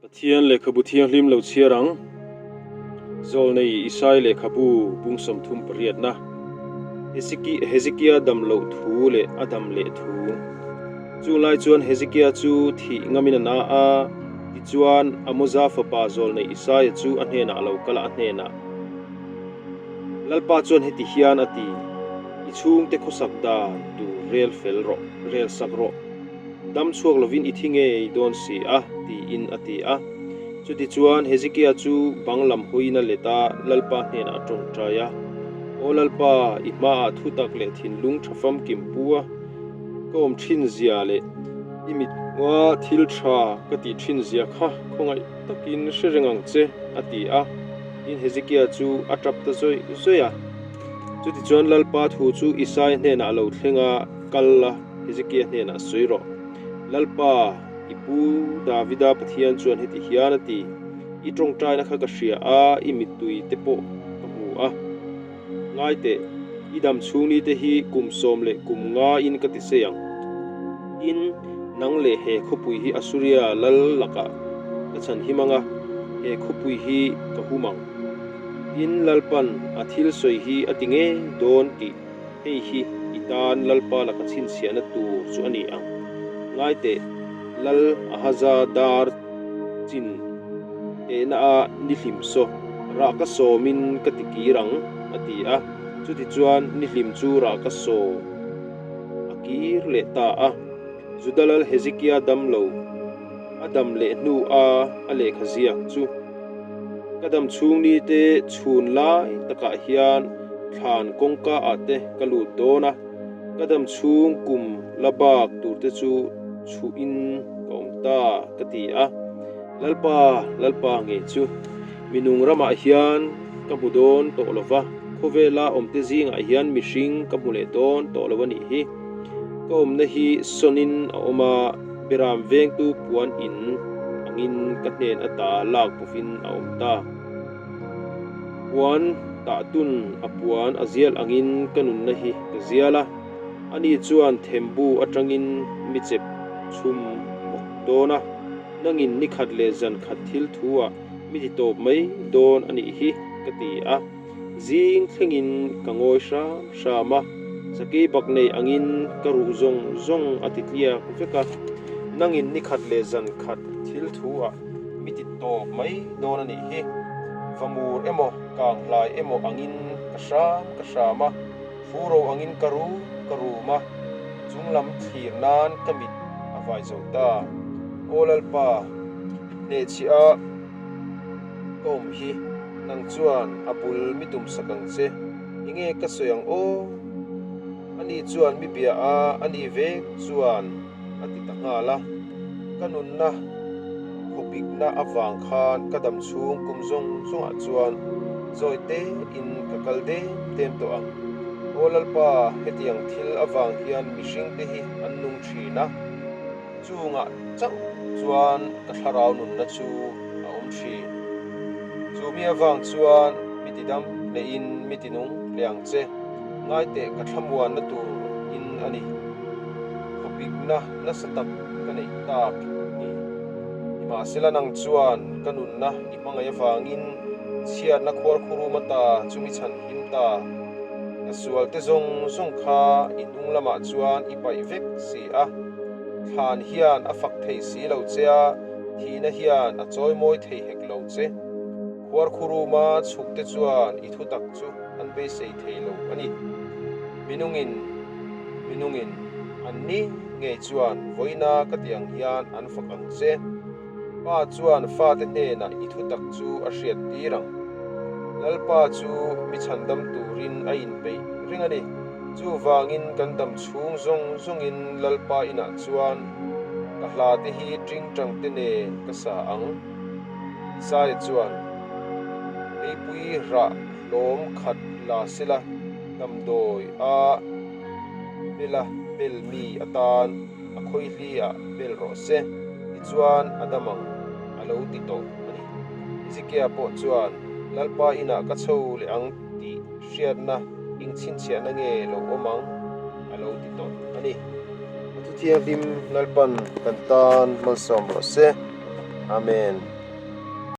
Pathian lehkhabu thianghlim lo chhiar ang. Zawlnei Isai lehkhabu bung 30 pariatna. Hezekia dam loh thu leh a dam leh thu. Chung lai chuan Hezekia chu thih ngamin a na a, tichuan Amoza fapa Zawlnei Isaia chu a hnenah a lo kal a, a hnenah, Lalpa chuan heti hian a ti, I chhungte khawsak dan tur rel fel rawh, rel sak rawh. Dam chhuak lovin i thi ngei dawn si a, tiin a ti a. Chutichuan Hezekia chu bang lam hawiin a let a, Lalpa hnenah a tawngtai a, Aw Lalpa, i hmaah thutak leh thinlung tha famkim pu a, ka awm thin zia leh i mit hmaa thil tha ka tih thin zia kha khawngaih takin hre reng ang che, a ti a. Tin, Hezekia chu a tap ta zawih zawih a. Chutichuan Lalpa thu chu Isaia hnenah a lo thleng a, Kal la. Hezekia hnenah sawi rawh. Lalpa, i pu Davida Pathian chuan heti hian a ti, I tawngtaina kha ka hria a, i mittui te pawh ka hmu a. Ngai teh, i dam chhung ni te hi kum sawm leh kum ngaiin ka ti sei ang. Tin, nang leh he khawpui hi Asuria lal lakah ka chhan him ang a, he khawpui hi ka hum ang. Tin, Lalpan a thil sawi hi a ti ngei dawn tih Hei hi i tan Lalpa laka chhinchhiahna tur chu a ni ang. Ngai teh, Lal Ahaza dar chin tehna a nihlim saw, rah ka sawmin ka ti kir ang, a ti a. Chutichuan nihlim chu rah ka sawm a kir leh ta a. Juda Lal Hezekia dam lo a dam leh hnu a a lehkha ziak chu, Ka dam chhung ni te chhun lai takah hian thlan kawngka ah te ka lut dawn a, ka dam chhung kum la bak tur te chu chhuh in ka awm ta ka ti a. Lalpa, Lalpa ngei chu minung ramah hian ka hmu dawn tawh lo va, khawvela awmte zingah hian mihring ka hmu leh dawn tawh lo a nih hi. Ka awmna hi sawnin a awm a, Beram vengtu puan in angin ka hnen ata lak bawkin a awm ta. Puan tahtun a puan a zial angin ka nunna hi ka zial a, ani chuan thembu atangin mi chep chhum bawk dawn a, nangin ni khat leh zan khat thil thu ah mi ti tawp mai dawn a nih hi ka ti a. Zing thlengin ka ngawi hram hram a, sakei bak nei angin ka ruh zawng zawng a ti tliak vek a. Nangin ni khat leh zan khat thil thu ah mi ti tawp mai dawn a nih hi. Vamur emaw kang hlai emaw angin ka hram ka hram a, furo angin ka rum ka rum a, chunglam thlir nan ka mit a vai zo ta. Aw Lalpa, hnehchhiah a. Ka awm hi, nang chuan a bul mi tum sak ang che, enge ka sawi ang aw? Ani chuan mi bia a, ani vek chuan a ti ta nghal a. Ka nunna khawpikna avang khan ka dam chhung kum zawng zawngah chuan zawi tein ka kal dem dem tawh ang. Aw Lalpa, hetiang thil avang hian mihringte hi an nung thin a. Chungah chauh chuan ka thlarau nunna chu a awm thin. Chu mi avang chuan mi tidam lehin mi tinung leh ang che, ngaiteh ka thlamuanna tur in a ni. Khawpikna nasa tak ka neih tak ni. Nimahsela nang chuan ka nunna i hmangaih avangin chhiatna khuarkhurum ata chu mi chhan him ta. Ka sualte zawng zawng kha i hnung lamah chuan i paih vek si a. Thlan hian a fak thei si lo che a, thihna hian a chawimawi thei hek lo che. Khuarkhuruma chhukte chuan i thutak chu an beisei thei lo a ni. Minungin, minungin, an ni ngei chuan vawiina ka ti ang hian an fak ang che. Pa chuan fate hnenah i thutak chu a hriat tir ang. Lalpa chu mi chhandam turin a inpeih reng a ni. Chuvangin kan dam chhung zawng zawngin Lalpa inah chuan ka hla te hi tingtang te nen ka sa ang. Isaia chuan, Leipui rah hlawm khat la sela damdawi a bela bel mi atan a khawihli ah bel rawh se, tichuan a dam ang, a lo ti tawh a ni. Hezekia pawh chuan, Lalpa inah ka chho leh ang tih hriatna eng chhinchhiahna nge lo awm ang? a lo ti tawh a ni. A Thuthianghlim Lalpan kan tan malsawm rawh se. Amen.